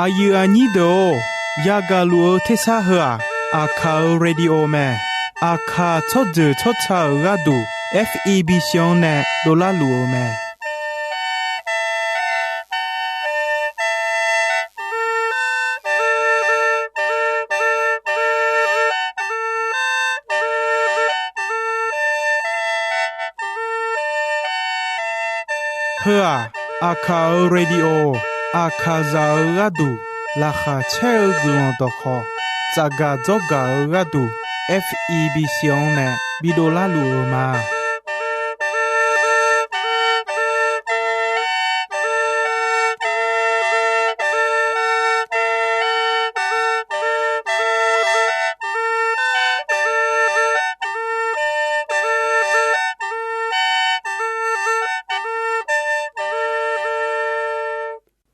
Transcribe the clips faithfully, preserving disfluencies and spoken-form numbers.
Aqyuif aqnyir deuq-or, yagaq luf-eu tersar heu-aq, Aqkaq-euq radio mae. Aqkaq tsawrjeuq tsawrca-euq gharduq, F E B C-anr nae dovlar luf-eu mae. Heu-aq, Aqkaq-euq radio, Aqkaqzaq-euq gharduq laqkhaq caer-eu guiqlanq dawqkhawq, tsafgaq dzawrgaq-eu gharduq, F E B C-anr nae bidov larluf-eu ma.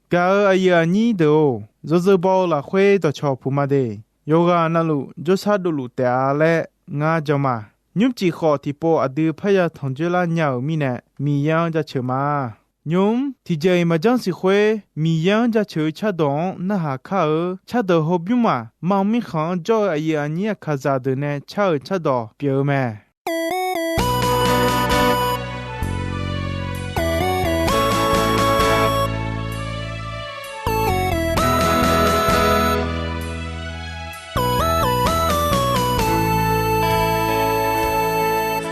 Gaq-euq aqyuif aqnyir deuq-or, yawzeu baw-eu lafkhoer dawqcawq puq ma de. Yawqghaq navluf jawrshar dovluf taef-a laer ngar jan ma. Nymrcif khawf tiqpov aqdui parya tanqjoer lar nya-euq mirnae, Miqyaer-anr jaceuq ma. Nymq-mr tiqjeq-iq maqjanr siq khoer, Miqyaer-anr jaceuq-eu cardawq-anr narhaq kar-eu. Cardawq hawbymr-aq, mam mirkhanq-anr jawr-eu aqyuif aqnyir Aqkaqzaq deuq nae car-euq cardawq pyeuf-eu mae.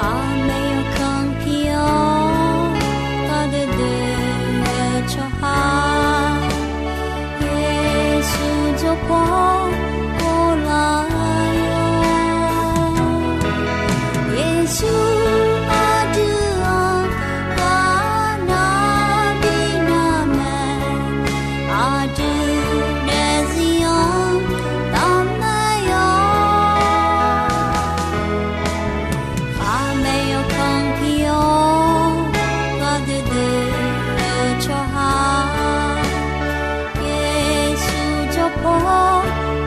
Khaqmae yawkanr pir-awr, gardeuv deuv-eu tsawrhaq, Yeqsur jawrpaw pov lar-awr, Yeqsur aqdui-anr ghaq nar bi nar mae, aqdui daefzir-anr taf nar-awr. Khaqmae yawkanr pir-awr, gardeuv deuv-eu tsawrhaq, Yeqsur jawrpaw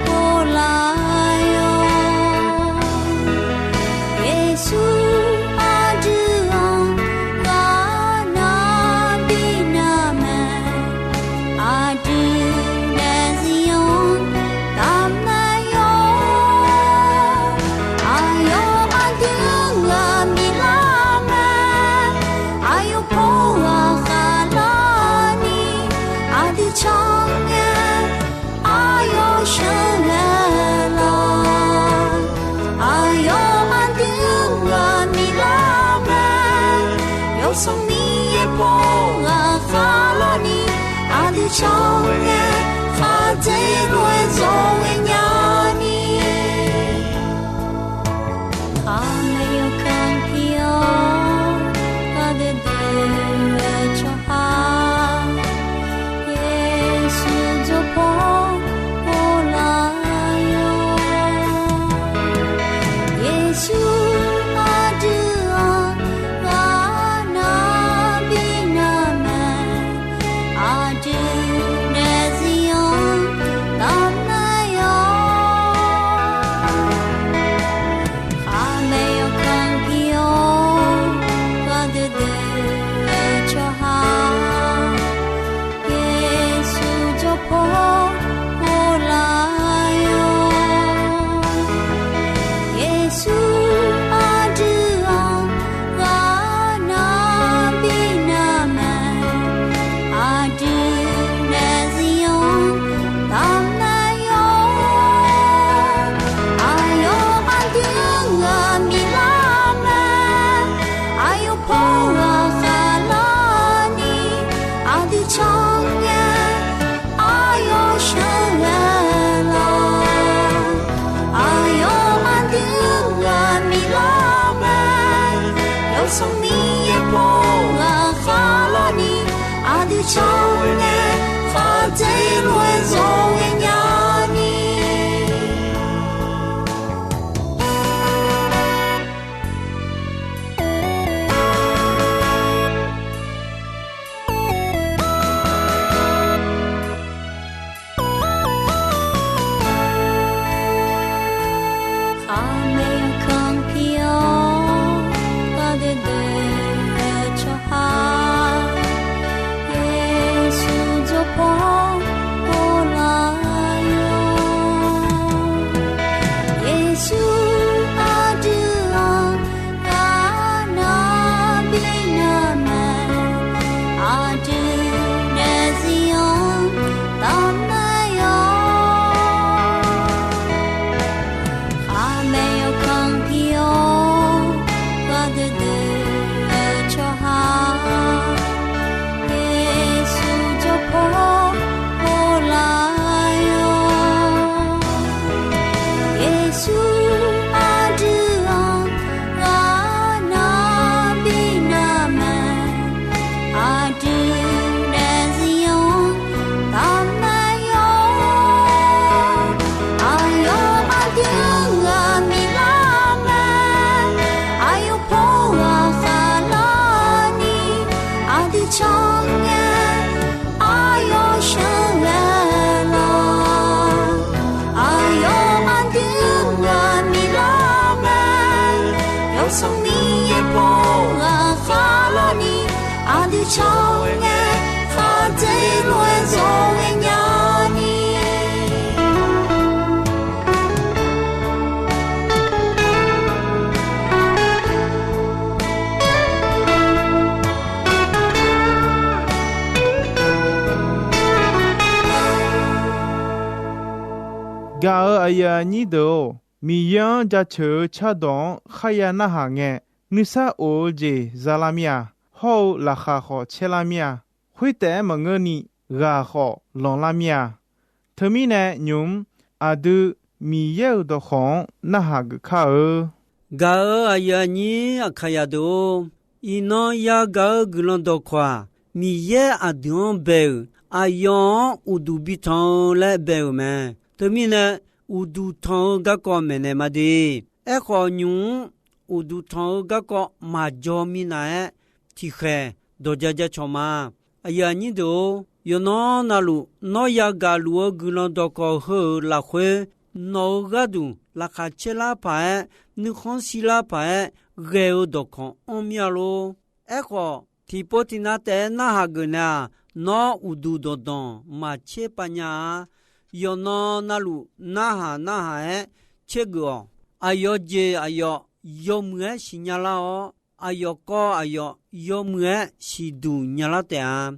pov lar-awr, Yeqsur aqdui-anr ghaq nar bi nar mae, aqdui daefzir-anr taf nar-awr. Aqyawf aqdui-anr ghaq bi lar mae, aqyawf paw ghaq khaqlarni aqdui can ngae, aqyawf sheuqghae lawq. Aqyawf aqdui-anr ghaq bi lar mae, Yawsanr Miqyaer paw ghaq khaqlarni aqdui can ngae, khaqdzerzaq-aer zawqghae nyani. Khaqmae yawkanr pir-awr, gardeuv deuv-eu tsawrhaq, Yeqsur jawrpaw pov lar-awr, Yeqsur aqdui-anr ghaq nar bi nar mae, aqdui daefzir-anr taf nar-awr. Khaqmae yawkanr pir-awr, gardeuv deuv-eu tsawrhaq, Yeqsur jawrpaw pov lar-awr, Yeqsur aqdui-anr ghaq nar bi nar mae, aqdui daefzir-anr taf nar-awr. Aqyawf aqdui-anr ghaq bi lar mae, aqyawf paw ghaq khaqlarni aqdui can ngae, aqyawf sheuqghae lawq. Aqyawf aqdui-anr ghaq bi lar mae, Yawsanr Miqyaer paw ghaq khaqlarni aqdui can ngae, khaqdzerzaq-aer zawqghae nyani. Khaqmae yawkanr pir-awr, gardeuv deuv-eu tsawrhaq, Yeqsur jawrpaw Yaerbof ghaqkhav lawrni, aqdui can-eu ngae, khar dzaeq lof-aer zawq ghaenya ni. Gaq-euq aqyuif aqnyir deuq-or, Miqyaer-anr jaceuq-eu cardawq-anr kharya narhaq ngae, nuisar of-eu jeq zalar mir-a. Hawr-eu laqkhaq khawf caerlar mir-a. Khoertaef-aer maqngeurni, ghaq khawf lanqlar mir-a. Teumirnae nymq-mr aqdui Miqyaer-euq dawqkawq-anr narhaq geuf kar-eu. Gaq-euq aqyuif aqnyir Aqkaqyaq deuq-or, iqnan yagaq-eu guiqlanq dawqkawq-aq, Miqyaer aqdui-anr bae-euq, aqyawf-anr uqduq bi tanq-eu laer bae-euq mae. Teumirnae, uqduq tanq-eu garkawv maeqnaeq ma de. Aerkhawf, nymq-mr uqduq tanq-eu garkawv maqjaw minav-aer, tiqkhaeq dawq ja ja cawq ma. Aqyuif aqnyir deuq-or, yawqnan navluf nawr yagaq luf-eu guiqlanq dawqkawq heu-euq lafkhoer, nawq-euq gharduq laqkhaq caerlar paq-aer, nuikhanr shirlar paq-aer ghae-eu dawqkawq anr mir-a lor. Aerkhawf, tiqpov tiqnav taef-aer narhaq geuf naeq-aq, nawr uqduq danqdanq maqtser pav nya-a. Yawqnan navluf narhaq narhaq-aer tsergeuf-awq. Aqyawf jeq aqyawf yawmuiq-aer siqnya lar-awr, aqyawf kawv aqyawf yawmuiq-aer siqduq nya lar taef-a.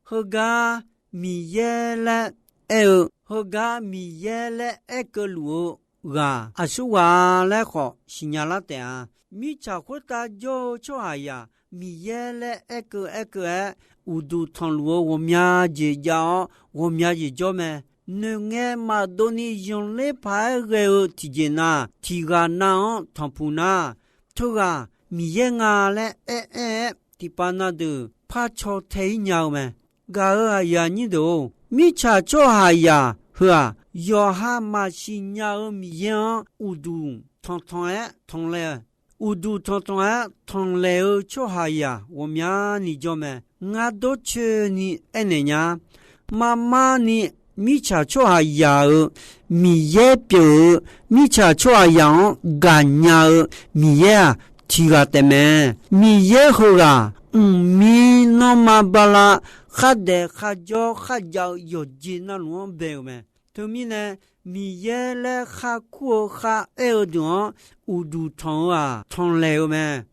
Heugar Miqyaer laer aer-eu, heugar Miqyaer laer aerkeuv luf-eu ghaq aqsurghaq laer khawf siqnya lar taef-a. Mirtsaq khoertav jawr-eu tsawrhaqzaq Miqyaer laer aerkeuv aerkeuv-aer uqduq tanqluf-eu ghawqmya jeq jav-awr ghawqmya jeq jawr mae. Noeqngae maqdov ni zanqler paq-aer ghae-eu tiqjeq na, tiq ghaq nav-anr tanqpuq nar, teughaq Miqyaer nga laer aer-aer-aer tiqpav na deuq par caw tae-ir nya-eu mae. Gaq-euq aqyuif aqnyir deuq-or, mirtsaq tsawrhaqzaq heu-aq, yawqha maqsiq nya-eu Miqyaer-anr uqduq tanqtanq-aer tanqlaeq, uqduq tanqtanq-aer tanqlaeq-eu tsawrhaqzaq ghawqmyani jawr mae. Ngar dawrcoeni aernaeq nya. Marmarni mirtsaq tsawrhaqzaq-euq Miqyaer pyeuf-eu, mirtsaq tsawrhaqzaq-anr gaqnya-eu Miqyaer-aq, tiq ghaq taef mae. Miqyaer heughaq mqmir nanrma bala, khardaef kharjawr kharjav-eu yawqjeq navluf-anr bae-euq mae. Teumirnae, Miqyaer laer kharkur-eu kharaer-eu deuq-anr uqduq tanq-eu-aq, tanqlaeq-eu mae.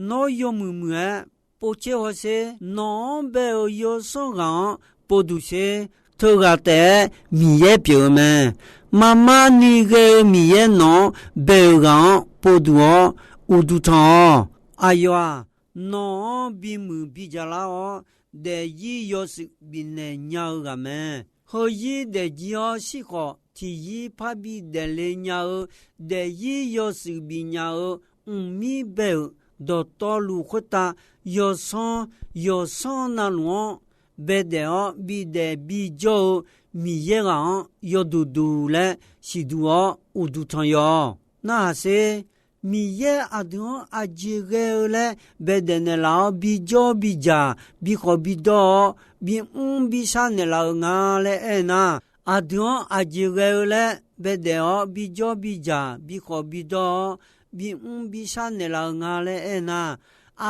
Nawr yawmuiq muiq-aer povtser hawsher, nawq-anr bae-euq yawsanr ghaq-anr povduq sher. Teughaq taef-aer Miqyaer pyeuf-eu mae. Marmarni ghae-eu Miqyaer nawq-anr bae-euq ghaq-anr povduq-awr uqduq tanq-awq. Aqyawf-aq, nawq-anr bimuiq bidzaq lar-awr, daefzir yawshuif bifnaeq nya-eu ghaq mae. Heuzir daefjir-awr shir khawf, tiqzir parbi daefle nya-eu, daefzir yawshuif bifnya-eu, mqmir bae-euq dawqtawvluf khoertav, yawsanr, yawsanr navluf-anr baedaef-awr bidaef bijawr-eu Miqyaer ghaq-anr yawduq duq laer siqduq-awr uqduq tanq yawq. Narhaq sher. Miqyaer aqdui-anr aqjeq ghae-eu laer baedaef naeqlaf-awr bijawr bidzaq bikhawf bidawr-awr bimr bishar naeqlaf-eu nga laer aernar, aqdui-anr aqjeq ghae-eu laer baedaef-awr bijawr bidzaq bikhawf bidawr-awr bimr bishar naeqlaf-eu nga laer aernar,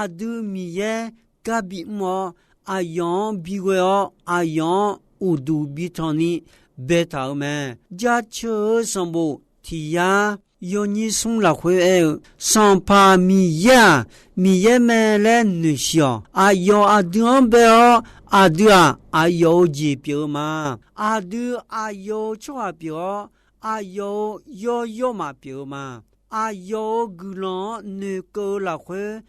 aqdui Miqyaer gar bimr-awr, aqyawf-anr bighoe-awr aqyawf-anr uqduq bitanq ni baetaq-eu mae. Jaceuq-eu sanqbof tiq yar yawnyir smr lafkhoer aer-eu, Sanqpaq Miqyaer-aq, Miqyaer mae laer noeqshiq-awq. Aqyawf aqdui-anr bae-awr, aqdui-aq, aqyawf-euq jeq pyeuf-eu ma. Aqdui aqyawf-euq tsawrhaq pyeuf-awr, aqyawf-euq yawr yawrmaf pyeuf-eu ma. Aqyawf-euq guiqlanq-anr noeqkeuv-eu lafkhoer,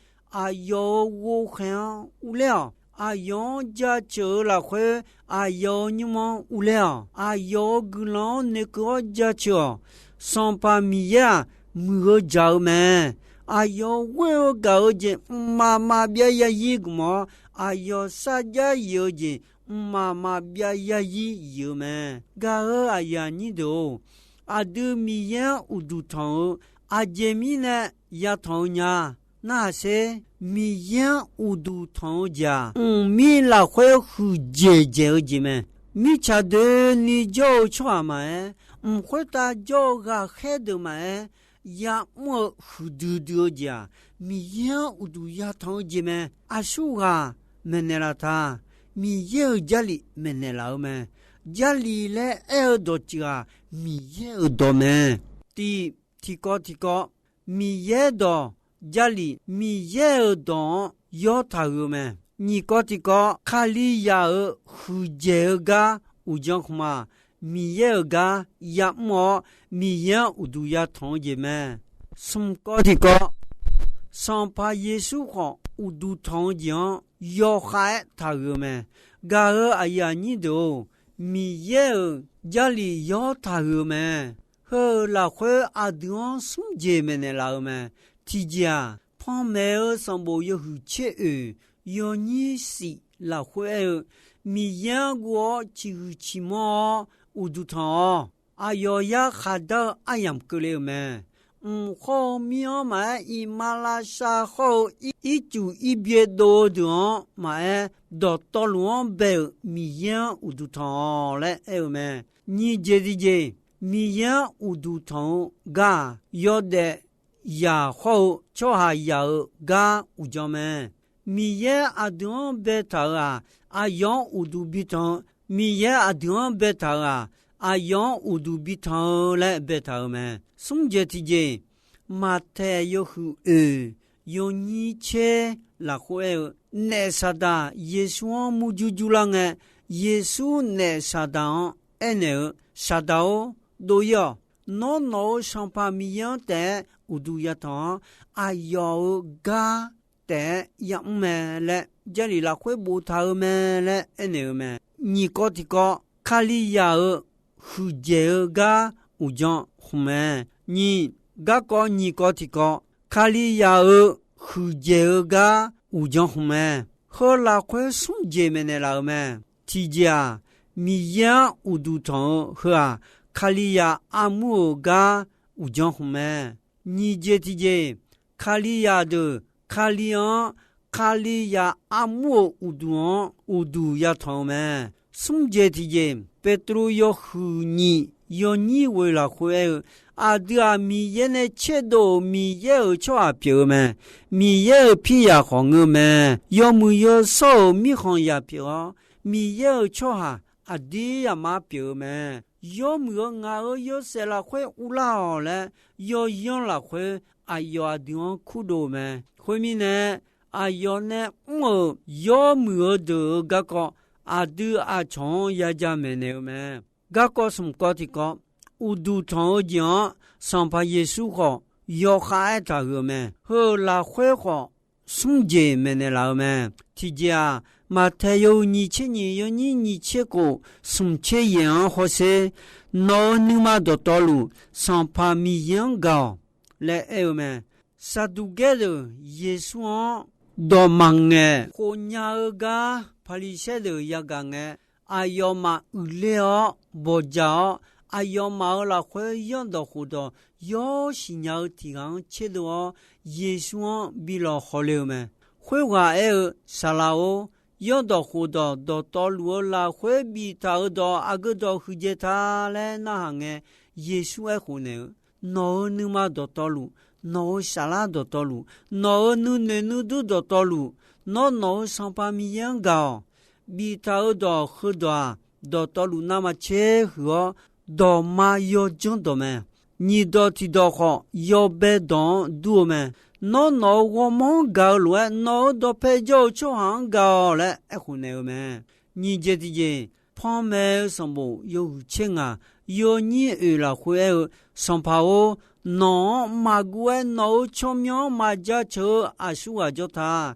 aqyawf-euq ghovkhaeq-anr urler-awq. Aqyawf-anr jaceuq-eu lafkhoer, aqyawf-euq nymr-anr urler-awq. Aqyawf-euq guiqlanq-anr noeqkeuv-awr jaceuq-awq. Sanqpaq Miqyaer-aq, muiq-eu jaq-eu mae. Aqyawf-euq ghoer-eu gaq-eu jeq mqmaq maqbyav yarzir gmq-awr, aqyawf sarjax yif-eu jeq mqmaq maqbyav yarzir yif-eu mae. Gaq-eu aqyuif aqnyir deuq-or, aqdui Miqyaer-anr uqduq tanq-eu aqjeq mirnae yatanq-eu nya. Narhaq sher. Miqyaer-anr uqduq tanq-eu jeq-aq, mqmir lafkhoer huiqdzaeq dzaeq-eu jeq mae. Mirtsaq doeni jawr-eu tsawrhaq maqaer, mq khoertav jawr-eu ghaqkhaer deuq maqaer, ya'mr-eu huiqdui dui-eu jeq-aq, Miqyaer-anr uqduq yatanq-eu jeq mae. Aqsurghaq maeqnaeq laf ta. Miqyaer-euq Jarlif maeqnaeq laf-eu mae. Jarlif laer aer-eu dawq tiq ghaq Miqyaer-euq dawq mae. Tif, tiqkawv tiqkawv, Miqyaer dawq, Jarlif Miqyaer-euq dawq-anr yawr taqhuiq-eu mae. Nyiq kawv tiqkawv, Kalizaq-euq huiqdzaeq-eu gar uqdzan khmq-aq, Miqyaer-euq gar ya'mr-awr, Miqyaer-anr uqduq yatanq-eu jeq mae. Smq kawv tiqkawv, Sanqpaq Yeqsur khawf uqduq tanq-eu jeq-anr yawkhav-aer taqhuiq-eu mae. Gaq-eu aqyuif aqnyir deuq-or, Miqyaer-euq Jarlif yawr taqhuiq-eu mae. Heu-euq lafkhoer aqdui-anr smr jeq maeqnaeq laf-eu mae. Tiqjeq-aq, panmaeq-eu sanqbof yawhuiq tser oeq yawnyir shif lafkhoer aer-eu, Miqyaer-anr guv-awr ciqhuiq ciqmanr-awr uqduq tanq-awq. Aqyawf yar khaqdar-eu aryamq keuvle-euq mae. Mq khawr-eu mir-anr maqaer, iqmalavshav khawr-eu ircuf irbyae dov-eu deuq-anr maqaer, dawqtawvluf-anr bae-euq Miqyaer-anr uqduq tanq-awq laer aer-eu mae. Nyiq jeq tiqjeq, Miqyaer-anr uqduq tanq-eu gar-aq, yawdaef yaq khawr-eu tsawrhaq yaq-euq gar uqdzan mae. Miqyaer aqdui-anr baetaq-euq-aq, aqyawf-anr uqduq bitanq-eu, Miqyaer aqdui-anr baetaq-euq-aq, aqyawf-anr uqduq bitanq-eu laer baetaq-euq mae. Smr jeq tiqjeq, Maqtaeq yawhuiq oeq yawnyir tser lafkhoer aer-eu, naef Saqdaq Yeqsur-anr murjur jurlar ngae, Yeqsur naef Saqdaq-anr aernaeq-eu, Saqdaq-or, dov-ir-awq. Nawr nawq-euq Sanqpaq Miqyaer-anr taef-aer uqduq yatanq-awr, aqyawf-euq gar taef-aer ya'mr mae laer Jarlif lafkhoer boftaq-eu mae laer aernaeq-eu mae. Nyiq kawv tiqkawv, Kalizaq-euq huiqdzaeq-eu gar uqdzan khmq mae. Nyiq, garkawv nyiq kawv tiqkawv, Kalizaq-euq huiqdzaeq-eu gar uqdzan khmq mae. Heu lafkhoer smr jeq maeqnaeq laf-euq mae. Tiqjeq-aq, Miqyaer-anr uqduq tanq-eu heu-aq, Kalizaq armur-euq gar uqdzan khmq mae. Nyiq jeq tiqjeq, Kalizaq deuq Kali-anr, Kalizaq armur-euq uqduq-anr uqduq yatanq-eu mae. Smr jeq tiqjeq, Beqtuvluv yawhuiq nyiq yawnyir ghoeq lafkhoer aer-eu, aqdui-aq Miqyaer nae tserdov-euq Miqyaer-euq tsawrhaq pyeuf-eu mae. Miqyaer-euq piryaq khawf ngeur mae. Yawmuiq yawshawr-euq mirkhanqzaq pyeuf-awr, Miqyaer-euq tsawrhaq aqdir aqmar pyeuf-eu mae. Yawmuiq-eu ngaq-euq yawshaef lafkhoer uvlar-awq laer, yawyanr lafkhoer aqyawf aqdui-anr kurdov-eu mae. Khoermirnae, aqyawf nae mr-euq yawmuiq-eu deuq-euq garkawv aqdui aqcawq-anr yaja maeqnaeq-eu mae. Garkawv smq kawv tiqkawv, uqduq tanq-eu jeq-anr Sanqpaq Yeqsur khawf yawkhav-aer taqhuiq-eu mae. Heu-euq lafkhoer khawf smr jeq maeqnaeq laf-eu mae. Tiqjeq-aq, Maqtaeq yawhuiq nyiq tser nyiq yawnyir nyiq tser khof smq tser yaeq-anr hawsher, nawq-euq nuima dawqtawvluf Sanqpaq Miqyaer-anr gaq-awq laer aer-eu mae. Saqduqgaer deuq Yeqsur-anr dawqmaq ngaeq khofnya-eu gar Paqliqsaer deuq yagaq ngae, aqyawfmaf uiqler-awr bawqjaq-awr, aqyawfmaf-euq lafkhoer yanrdawq khofdawq yawr siqnya-eu tiq ghaq-anr tserdov-awr, Yeqsur-anr bi lawqhaw le-eu mae. Khoerghaq aer-eu, Saqlaq-or, yanrdawq khofdawq dawqtawvluf-eu lafkhoer biftaq-euq dawq aqgeu dawq huiqdzaeq ta laer narhaq ngae, Yeqsur aerkhof naeq-eu, nawq-euq nuima dawqtawvluf, nawq-euq saflar dawqtawvluf, nawq-euq nuinoeq nuidur dawqtawvluf, nawr nawq-euq Sanqpaq Miqyaer-anr gaq-awq. Biftaq-euq dawq heudawq-aq, dawqtawvluf navmaqtser huiq-awr, dawqma yawdzanr dawq mae. Nyiq dawq tiq dawq khawf, yawbae dawq-anr dur-eu mae. Nawr nawq-euq ghawrmawr-anr gaq-eu lof-aer, nawq-euq dawqpae jawr-eu tsawrhaq-anr gaq-awq laer aerkhof naeq-eu mae. Nyiq jeq tiqjeq, Panmaeq-eu sanqbof yawhuiq tser ngaq yawnyir oeq lafkhoer aer-eu, Sanqpaq-or, nawq-anr maqguv-aer nawq-euq tsawrmyanr-anr maqjaceuq-eu aqsurghaq jawr ta.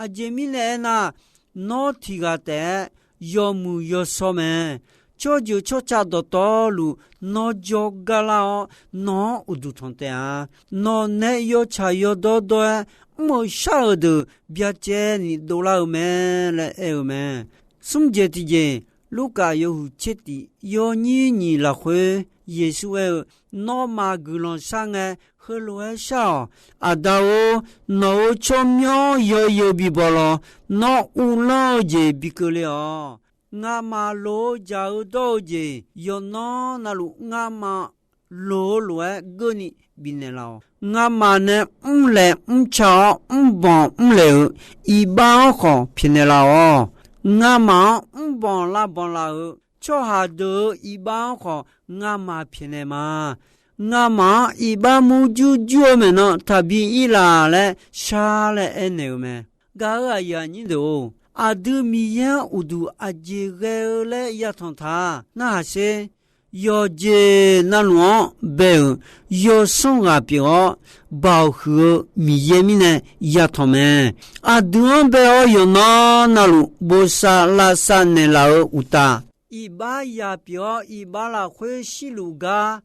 Aqjeq mirnae aernar, nawr tiq ghaq taef-aer yawmuiq yawshawr mae. Tsawrjeuq tsawrca dawqtawvluf nawr jawrgar lar-awr, nawq-anr uqduq tanq taef-a. Nawq nae yawtsaq yawdawr dawr-aer mr-eu shar-euq deuq byacaevni dovlar-eu mae laer aer-eu mae. Smr jeq tiqjeq, Lurkaf yawhuiq tser tiq yawnyir nyiq lafkhoer Yeqsur aer-eu, Nawmaf guiqlanq shar ngae, heulof-aer shar-awq. Aqda-or, nawq-euq tsawrmyanr yawzeu bibaw law. Nawr uvlanr-eu jeq bi keuvle-awq. Ngamaf loq-eu jaq-eu dawr-eu jeq yawqnan navluf ngamaf loq-eu lof-aer geurni bifnaeq laf-awq. Ngamaf nae mrlaeq mrca-awr mrbanq mrlaeq-euq iqbax-anr khawf pyaeqnaeq laf-awq. Ngamaf-anr mrbanq lavbanq laf-euq tsawrhaq deuq-euq iqbax-anr khawf ngamaf pyaeqnaeq ma. Ngamaf-anr iqbax murjur jur-eu maeqnan taqbi ir laf laer shar laer aernaeq-eu mae. Gaq-euq aqyuif aqnyir deuq-or, aqdui Miqyaer-anr uqduq aqjeq ghae-eu laer yatanq taq narhaq sher. Yawqjeq navluf-anr bae-euq yawsanr ghaq pyeuf-awr, Baoq huiq-eu Miqyaer mirnae yatanq mae. Aqdui-anr bae-awr yawqnan navluf bosav lavsav naeqlaf-eu uqtaf, iqbax yaq pyeuf-awr iqbax lafkhoer shirluf gar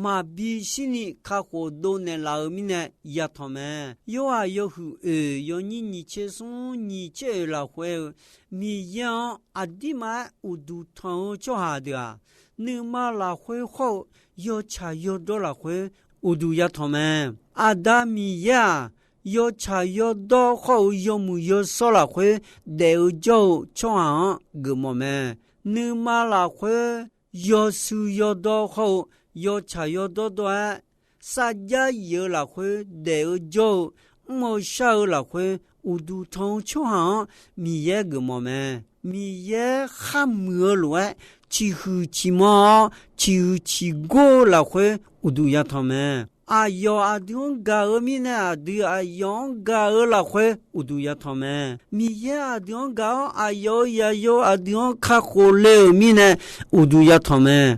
maqbi shirni kakhof dovnaeq laf-eu mirnae yatanq mae. Yorhaq yawhuiq oeq yawnyir nyiq tser smr nyiq tser oeq lafkhoer-eu, Miqyaer-anr aqdirmar-aer uqduq tanq-eu tsawrhaq deuq-aq, nuima lafkhoer khawr-eu yawtsaq yawdawr lafkhoer uqduq yatanq mae. Aqda Miqyaer-aq, yawtsaq yawdawr khawr-eu yawmuiq yawshawr lafkhoer daef-eu jawr-eu tsawrhaq-anr geufmawf mae. Nuima lafkhoer yawshuif yawdawr khawr-eu yawtsaq yawdawr dawr-aer, sarjax yif-eu lafkhoer daef-eu jawr-eu, mr-eu shar-eu lafkhoer uqduq tanq-eu tsawrhaq-anr Miqyaer geufmawf mae. Miqyaer kharmuiq-eu lof-aer ciqhuiq ciqmanr-awr ciqhuiq ciqgor-eu lafkhoer uqduq yatanq mae. Aqyawf aqdui-anr gaq-eu mirnae aqdui aqyawf-anr gaq-eu lafkhoer uqduq yatanq mae. Miqyaer aqdui-anr gaq-awr aqyawf-euq zaqyo aqdui-anr kakhof le-euq mirnae uqduq yatanq mae.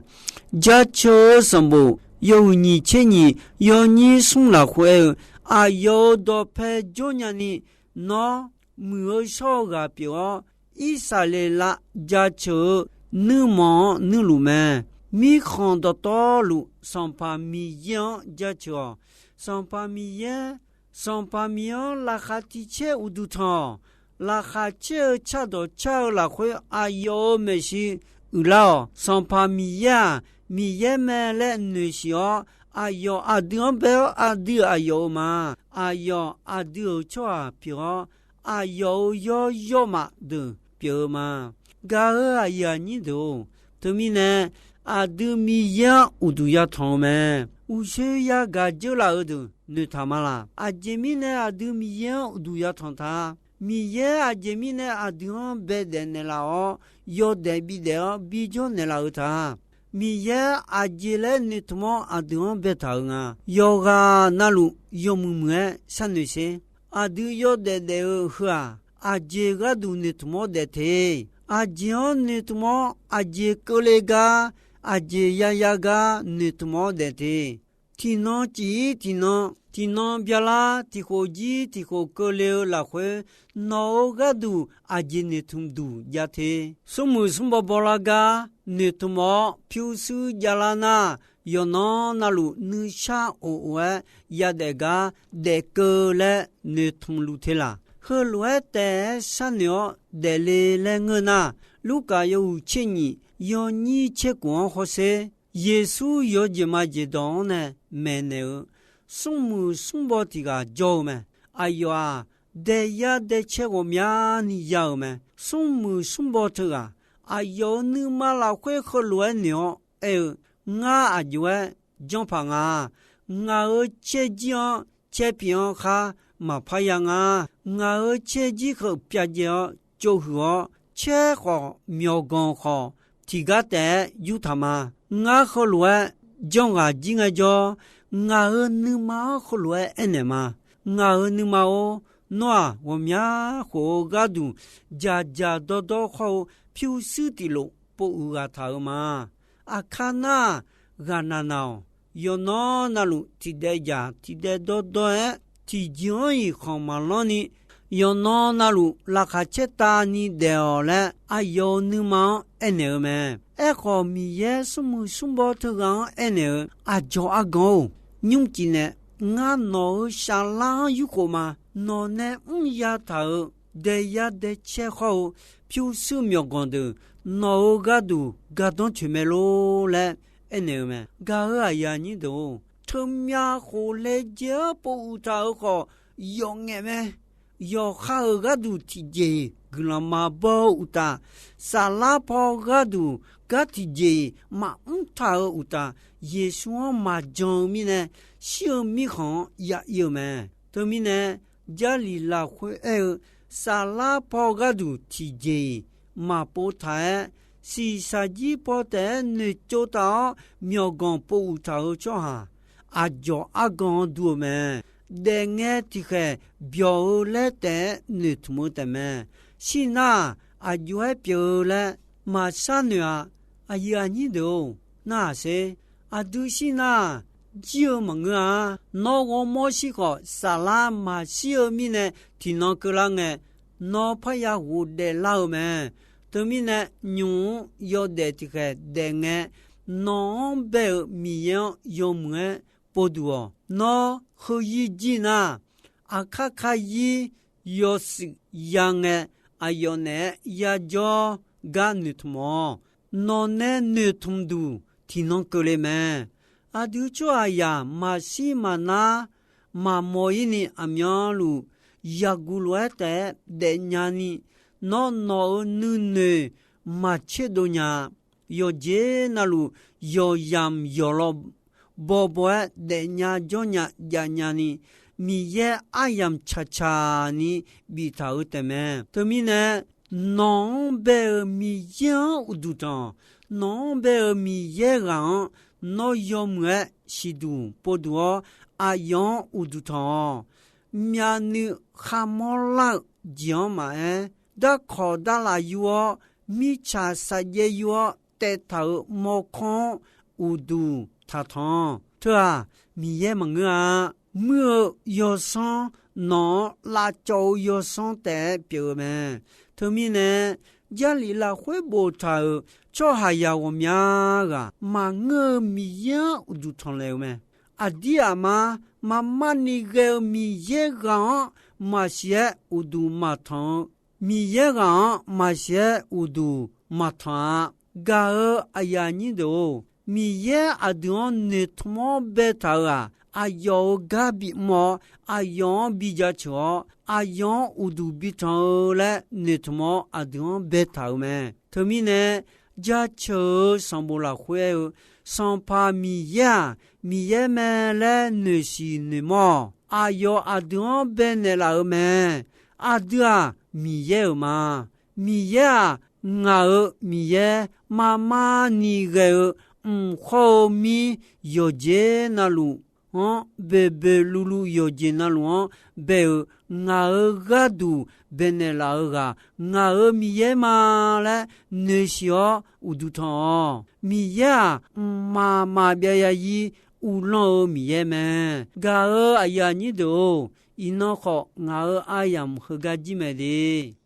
Jaceuq-eu sanqbof yawhuiq nyiq tser nyiq yawnyir smr lafkhoer-eu, aqyawf-euq dawqpae jawrnya ni nawr muiq-eu shawr-eu ghaq pyeuf-awr, Irsaqleqlav jaceuq-eu nuirmanq-anr nuirluf mae. Mirkhanq dawqtawvluf Sanqpaq Miqyaer-anr jaceuq-awq. Sanqpaq Miqyaer, Sanqpaq Miqyaer-anr laqkhaq tiq caer uqduq tanq-awq. Laqkhaq caer-eu cardawq car-eu lafkhoer aqyawf-euq maeqshi uiqlar-awq. Sanqpaq Miqyaer-aq, Miqyaer mae laer noeqshiq-awr, aqyawf aqdui-anr bae-awr aqdui aqyawf-euq ma. Aqyawf aqdui-euq tsawrhaq pyeuf-awr, aqyawf-euq yawr yawrmaf deuq pyeuf-eu ma. Gaq-euq aqyuif aqnyir deuq-or, teumirnae aqdui Miqyaer-anr uqduq yatanq-eu mae. Uqshoe yagaq dzeurlaf-eu deuq noeqtaq ma laq? Aqjeq mirnae aqdui Miqyaer-anr uqduq yatanq ta? Miqyaer aqjeq mirnae aqdui-anr baedaef naeqlaf-awr, yawdaef bidaef-awr bijawr naeqlaf-eu ta? Miqyaer aqjeq laer noeqtmq-awr aqdui-anr baetaq-euq nga. Yawqghaq navluf yawmuiq muiq-aer sharnoeq sher. Aqdui yawdaef daef-eu heu-aq, aqjeq gharduq noeqtmq-awr daef te. Aqjeq-anr noeqtmq-awr aqjeq keuvle gar, aqjeq yaya gar noeqtmq-awr daef te. Tiqnan cif-ir tiqnan, tiqnan byalar tiqkhof jir tiqkhof keuvle-eu lafkhoer, nawq-euq gharduq aqjeq noeqtmq duq jav te. Smrmuiq smrbaw bawlar gar noeqtmq-awr pyurshuir javlar nar, yawqnan navluf nuishar of of-aer yadaef gar daefkeuv laer noeqtmq luf te laq? Heulof-aer taef-aer sharnoeq-awr daefle laer ngeur nar, Lurkaf yawhuiq tser nyiq yawnyir tser khof-anr hawsher. Yeqsur yawjeq majeq dawq-anr nae maeqnaeq-eu smrmuiq smrbaw tiq ghaq jawr-eu mae. Aqyawf-aq, daeqya daeqcae ghawqmyani ya-euq mae. Smrmuiq smrbaw teughaq, aqyawf-euq nuima lafkhoer heulof-aer noeq-awr aer-eu, Ngar aqjox-aer janrpaq nga. Ngaq-euq caerjir-anr caerpyeuf-anr khar maqpar ya nga. Ngaq-euq caerjir heu pyavjaev-awr tsovhuiq-awr, caer khawf myawqganq khawf tiqgar taef-aer yurtaq ma. Ngar heulof-aer janrghaq jir ngaejawr, ngaq-euq nuima-anr heulof-aer aernaeq ma. Ngaq-euq nuima-or, nawr-aq ghawqmya khof-eu gharduq dzaqdzaq dawrdawr khawr-eu pyurshuir tiqlof povuiq ghaq taq-euq ma. Aqkar nar-aq, ghaqnaq naq-awq. Yawqnan navluf tiqdaev dzaq tiqdaev dawrdawr-aer, tiqjeq-anr-iq khanq maqlanr ni, yawqnan navluf laqkhaq caertavni daef-awq laer, aqyawf-euq nuima-anr aernaeq-eu mae. Aerkhawf, Miqyaer smrmuiq smrbaw teughaq-anr aernaeq-eu, Aqdzawq argan-or, nymrcif nae ngar nawq-euq saflar-anr yurkhof ma. Nawq nae mr yataq-euq daeqya daeqcae khawr-eu pyurshuir myawqganq deuq nawq-euq gharduq gardanr coeq mae lor laer aernaeq-eu mae. Gaq-euq aqyuif aqnyir deuq-or, teumyav khof laejae-anr povuiq taq-euq khawf yawf ngaef mae. Yawqha-euq gharduq tiqjeq-iq guiqlanq maqbaw-eu uqtaf, saflar paw gharduq gar tiqjeq-iq maqmr taq-euq uqtaf, Yeqsur-anr maqjan-eu mirnae, shir-eu mirkhanq-anr ya ir-eu mae. Teumirnae, Jarlif lafkhoer aer-eu, saflar paw gharduq tiqjeq-iq maqpov taq-aer, shiqshaq jir paw taef-aer noeqtsov taf-awr myawqganq pov uq taq-euq tsawrhaq, aqdzawq argan-anr dur-eu mae. Daefngae tiqkhaeq byawq-eu laer taef-aer noeqtmq-eu taefmae. Shir nar-aq, aqjox-aer pyeuf-eu laer maqshar noeq-a. Aqyuif aqnyir deuq-or, narhaq sher. Aqdui shir nar-aq, jir-eu maqngeur-a. Nawr ghawrmawr shir khawf, saflar maqshir-eu mirnae tiqnan keuvlar ngae, nawr parya ghofdaef lar-eu mae. Teumirnae, nymq-mr yawdaef tiqkhaeq daefngae, nawq-anr bae-euq Miqyaer-anr yawmuiq-aer povduq-awq. Nawr heuzir jir nar, aqkar kazir yawshuif ya ngae, aqyawf naeq-aer yajawr gar noeqtmq-awq. Nawqnae noeqtmq duq tiqnan keuvle mae. Aqdui tsawrhaqzaq maqshir maqnar maqmawq-ir ni aqmyanluf yaqguq lof-aer taef-aer daefnya ni, nawr nawq-euq nuinoeq maqtserdov nya-a. Yawqjeq navluf yawqyamq yawqlaw bawbaw-aer daefnya jawrnya javnya ni, Miqyaer aryamq caqcaq ni biftaq-euq taefmae. Teumirnae, nawq-anr bae-eu Miqyaer-anr uqduq tanq. Nawq-anr bae-eu Miqyaer ghaq-anr nawr yawmuiq-aer siqduq povduq-awr, aqyawf-anr uqduq tanq-awq. Myavnuiv kharmawr lar-eu jeq-anr maqaer, darkawq darlaf yur-awr, mirtsaq saqjaev yur-awr taev taq-euq mawrkawr-anr uqduq taqtanq. Teu-aq, Miqyaer maqngeur-a. Muir-eu yawsanr, nawq-anr lavcawv-eu yawsanr taef-aer pyeuf-eu mae. Teumirnae, Jarlif lafkhoer boftaq-euq tsawrhaqzaq ghawqmya ghaq maqngeur-eu Miqyaer-anr uqduq tanqlaeq-eu mae. Aqdir aqma, marmar ni ghae-eu Miqyaer ghaq-anr maqsiq-aer uqduq maqtanq-eu, Miqyaer ghaq-anr maqsiq-aer uqduq maqtanq-a. Gaq-euq aqyuif aqnyir deuq-or, Miqyaer aqdui-anr noeqtmq-awr baetaq-euq-aq, aqyawf-euq gar bimr-awr, aqyawf-anr bi jaceuq-awr, aqyawf-anr uqduq bitanq-eu laer noeqtmq-awr aqdui-anr baetaq-euq mae. Teumirnae, jaceuq-eu sanqbof lafkhoer aer-eu, Sanqpaq Miqyaer-aq, Miqyaer mae laer noeqsiq noeqmawr-awq. Aqyawf aqdui-anr baenaeq laf-euq mae. Aqdui-aq, Miqyaer-euq ma. Miqyaer-aq, ngaq-euq Miqyaer, marmar ni ghae-eu, mq khawr-eu mir yawqjeq navluf-anr, boeqboeq luvluv yawqjeq navluf-anr bae-euq, ngaq-euq gharduq baenaeq laf-eu ghaq, ngaq-euq Miqyaer ma laer noeqsiq-awr uqduq tanq-awq. Miqyaer-aq, mqmaq maqbyav ya-ir uvlanr-eu Miqyaer mae. Gaq-euq aqyuif aqnyir deuq-or, iqnan khawf ngaq-euq aryamq heugar jir mae de.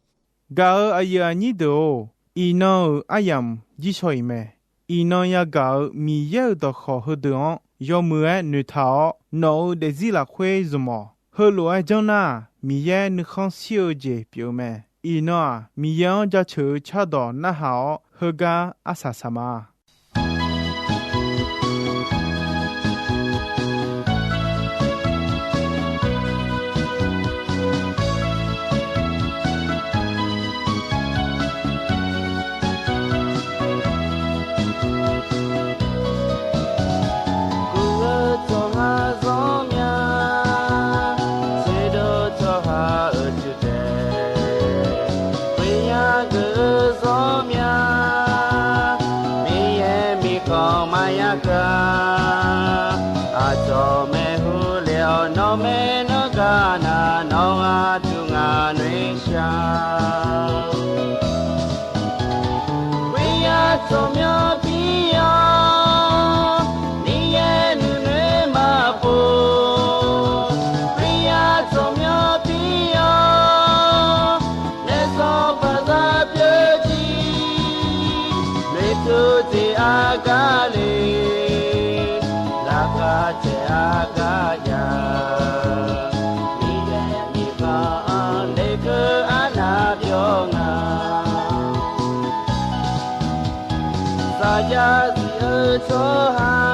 Gaq-euq aqyuif aqnyir deuq-or, iqnan-euq aryamq jir shaw-iq mae. Iqnan yagaq-euq Miqyaer-euq dawqkawq heudeuq-anr yawmuiq-aer noeqtaq-awr, nawq-euq daefzir lafkhoer zmq-awq. Heulof-aer janr nar-aq, Miqyaer nuikhanr shir-eu jeq pyeuf-eu mae. Iqnan-aq, Miqyaer-anr jaceuq-eu cardawq narhaq-awr, heugar arsaq saq ma. Guv-eu tsawrhaq zanr mya, tserdov tsawrhaq-euq jurdaeq, khoeryar geuf-eu zanr mya, Miqyaer mirkhanq maqya keuv-a. Aqcawq maeqhu le-awr nawr maernmr gar nar, nawr aqduq ngaq noeqshaq. Khoeryar tsawrmyanr pir-awr, Miqyaer nuinoeq maqpov. Khoeryar tsawrmyanr pir-awr, naef sanqpaq zaq pyeuf jir. Noeqtmq jeq aqgar le, laqkhaq caeq aqgar jav. Miqyaer mirkhanq-anr lekeuv arnav pyawr nga. Saqjav zif-eu tsawrhaq